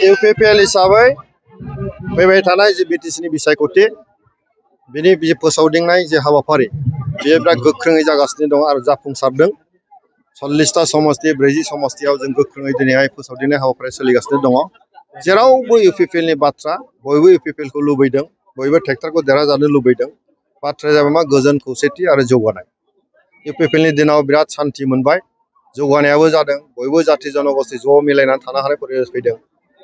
UPPL हिसाबै फैबाय थानाय जे बिटिसिनि बिसायख'थि बिनि फोसावदिंनाय जे हाबाफारि बेयो बिराद गोख्रोङै जागासिनो दं आरो जाफुंसारदों 40टा समस्ति 40 समस्तियाव जों गोख्रोङै दिनैहाय फोसावदिंनाय हाबाफारि सोलिगासिनो दङ जेरावबो इउपिपिएलनि बाथ्रा बयबो इउपिपिएलखौ लुबैदों बयबो ट्रेक्टरखौ देरहाजानो लुबैदों बाथ्राया जाबाय मा गोजोन खौसेथि आरो जौगानाय इउपिपिएलनि दिनाव बिराद सान्थि मोनबाय जौगानायाबो जादों बयबो जाथि जनगोष्ठी ज' मिलायनानै थानो हानाय परिबेस फैदों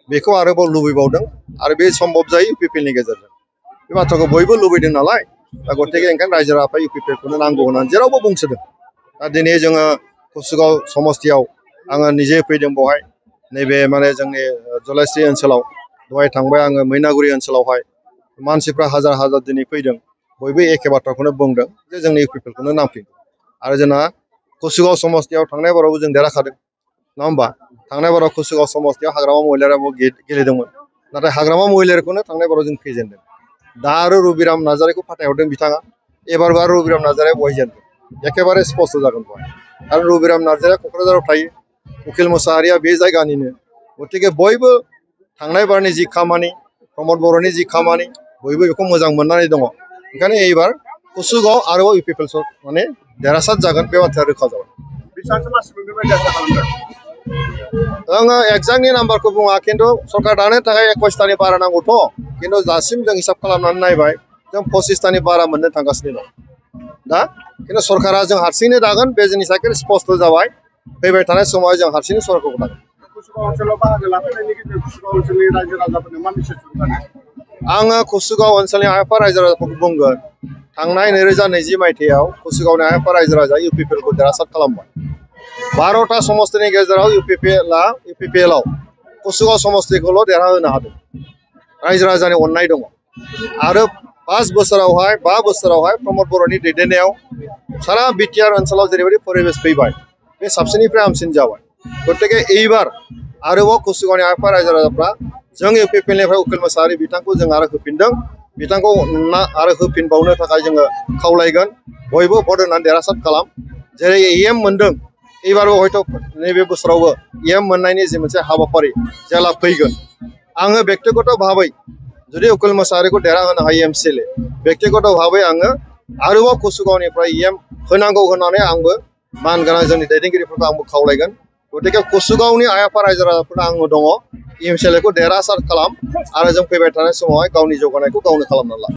बेखौ आरोबाव लुबैबावदों आरो बे सम्भब जायो इउपिपिएलनि गेजेरजों बे बाथ्राखौ बयबो लुबैदों नालाय दा गतिके ओंखायनो रायजो राजाफ्रा इउपिपिएलखौनो नांगौ होननानै जेरावबो बुंसोदों दा दिनै जोङो कुसुगाव समस्तियाव आङो निजे फैदों बेवहाय नैबे माने जोंनि जलायस्रि ओनसोलाव दहाय थांबाय आङो मैनागुरि ओनसोलावहाय मानसिफ्रा हाजार हाजार दिनै फैदों बयबो एखे बाथ्राखौनो बुंदों जे जोंनि इउपिपिएलखौनो नांफिनगौ आरो जोंना कुसुगाव समस्तियाव थांनाय बारावबो जों देरहाखादों नङा होमबा थांनाय बाराव कुसुगाव समस्तियाव हाग्रामा महिलारियाबो गेलेदोंमोन नाथाय हाग्रामा महिलारिखौनो थांनाय बाराव जों फेजेनदों दा आरो रबिराम नार्जारिखौ फाथायहरदों बिथाङा एबारबो आरो रबिराम नार्जारिया बहाय जेनगोन एखेबारे स्पष्ट जागोन बहाय आरो रबिराम नार्जारिया क'क्राझाराव थायो उखिल मोसाहारिया बे जायगानिनो गतिके बयबो थांनाय बारनि जि खामानि प्रमद बर'नि जि खामानि बयबो बेखौ मोजां मोननानै दङ ओंखायनो एबार कुसुगाव आरोबाव इउपिपिएल माने देरहासार जागोन बे बाथ्राया रोखा जाबाय आङो एक्जाक्टनि नाम्बारखौ बुङा खिन्थु सरकार दानो थाखाय 21टानि बारा नांगौथ' खिन्थु दासिम जों हिसाब खालामनानै नायबाय जों 25टानि बारा मोननो थांगासिनो दं दा खिन्थु सरकारा जों हारसिंनो दागोन बे जिनिसा स्पष्ट जाबाय फैबाय थानाय समाव जों हारसिंनो सरकारखौ दागोन आङो कुसुगाव ओनसोलनि आइआफा रायजो राजाफोरखौ बुंगोन थांनाय 2020 मायथाइयाव कुसुगावनि आइआफा रायजो राजा इउपिपिएलखौ देरहासार खालामबाय 12टा समस्तिनि गेजेराव इउपिपिएलआव कुसुगाव समस्तिखौल' देरहाहोनो हादों रायजो राजानि अननाय दङ आरो 5 बोसोरावहाय प्रमद बर'नि दैदेननायाव सारा बिटिआर ओनसोलाव जेरैबायदि परिबेस फैबाय बे साबसिननिफ्राय हामसिन जाबाय गतिके एबार आरोबाव कुसुगावनि आइआफा रायजो राजाफ्रा जों इउपिपिएलनिफ्राय उखिल मोसाहारि बिथांखौ जों आरो होफिनदों बिथांखौ आरो होफिनबावनो थाखाय जोङो खावलायगोन बयबो भट होनानै देरहासार खालाम जेरै EM मोनदों एबारबो हयथ' नैबे बोसोरावबो EM मोननायनि जि मोनसे हाबाफारि जेला फैगोन आङो बेक्तिगत भाबै जुदि उखिल मोसाहारिखौ देरहाहोनो हायो MCLA बेक्तिगत भाबै आङो आरोबाव कुसुगावनिफ्राय EM होनांगौ होननानै आंबो मानगोनां जोंनि दैदेनगिरिफोरखौ आंबो खावलायगोन गतिके कुसुगावनि आइआफा रायजो राजाफोरा आङो दङ MCLA खौ देरहासार खालाम आरो जों फैबाय थानाय समावहाय गावनि जौगानायखौ गावनो खालामना ला